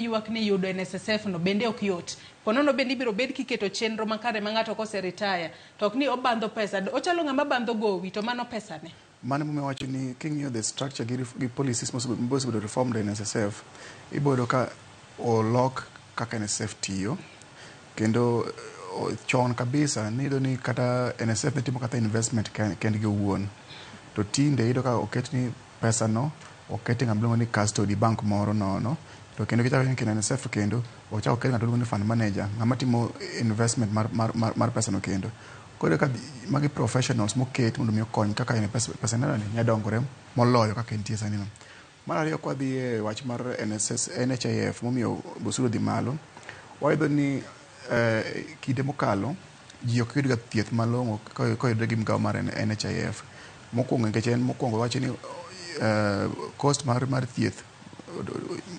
Ywak ni yudo NSSF no bende ok yot. Ponono bende ibiro bed kiketo chenro makare ma ng'ato kose retire to ok ni obandho pesa. Ochalo ng'ama bandho gowi to mano pesa ne. Mano emomiyo awacho ni king'iyo the structure gi policies mosebedo reformed e NSSF, ibiro yudo ka olok kaka NSSF tiyo. Kendo chon kabisa niyudo ni kata NSSF ne timo kata investment kendgi owuon. To tinde iyudo ka oket ni pesa no oket e ng'ama iluongo ni custody bank moro nono. To kendo kichako ing'iyo kendo NSSF kendo ochako oket ng'ato iluongo ni fund manager, ng'ama timo investment mar pesa no kendo. Koro iyudo ka magi professionals moket mondo mi okony kaka pesa ni nyalo dongore moloyo kaka entie sani no. Mar ariyo kwadhi e wach mar NSS, NHIF momiyo osuru odhi malo, wayudo ni kinde mokalo ji ok yudga thieth malong'o koyudre gi migao mar NHIF. Mokwongo nikech en mokwongo wacho ni cost mar thieth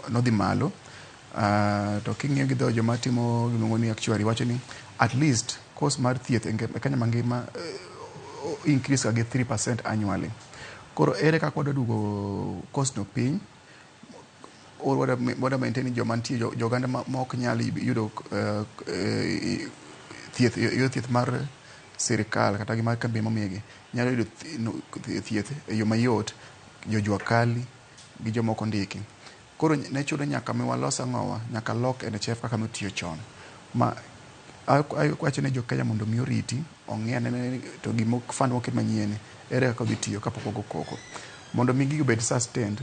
nodhi malo. To king'iyo gi dho joma timo gimiluongo ni actuary wacho ni at least cost mar thieth e Kenya mangima increase ga gi 3% annually. Koro ere kaka wadwa duogo cost no piny? Or wadwa maintain ni joma nitie jo oganda ma ok nyal yudo thieth, yudo thieth mar sirikal kata gi mar kambi momigi nyalo yudo thieth e yo mayot, jo jua kali gi joma ok ondiki. Koro ne chuno nyaka mi walos ang'owa, nyaka lok NHIF kaka notiyo chon. Ma awacho ne jo Kenya mondo mi oriti, ong'i ane to gimo fund moket manyien ere kaka odhi tiyo kapok wago koko. Mondo mi gigi obed sustained,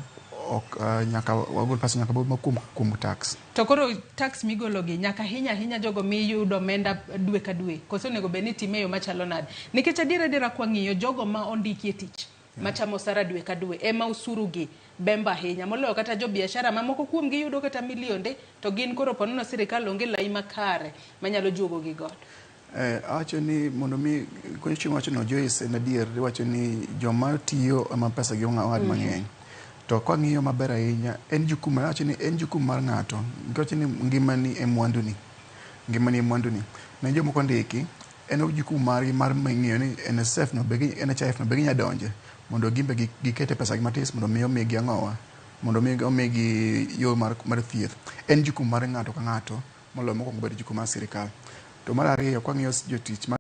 ok nyaka wagol pesa nyaka bed kuom tax. To koro tax migolo gi nyaka ahinya ahinya jogo miyudo omenda dwe ka dwe koso onego bed ni itime e yo machalo nade? Nikech adier adiera kwang'iyo jogo ma ondiki e tich machamo osara dwe ka dwe ema osuru gi bembo ahinya moloyo kata jo biashara mamoko kuom gi yudo kata milionde to gin koro ponono sirikal onge lai makare manyalo juogo gi godo. Awacho ni mondo mi chieng' wacho no Joyce en adier iwacho ni joma tiyo ema pesa gi ong'ad mang'eny. To kwang'iyo maber ahinya en jukumu awacho ni en jukumu mar ng'ato nikech ni ngimani e mwanduni. Ngimani e mwanduni. Ne jomoko ondiki en jukumu margi mar ng'iyo ni NSSF no be NHIF no be ginya donje mondo gin be gikete pesa gi matis mondo mi omigi ang'owa mondo mi omigi yo mar thieth. En jukumu mar ng'ato ka ng'ato moloyo mokwongo bedo jukumu mar sirikal. To mar ariyo kwang'iyo jotich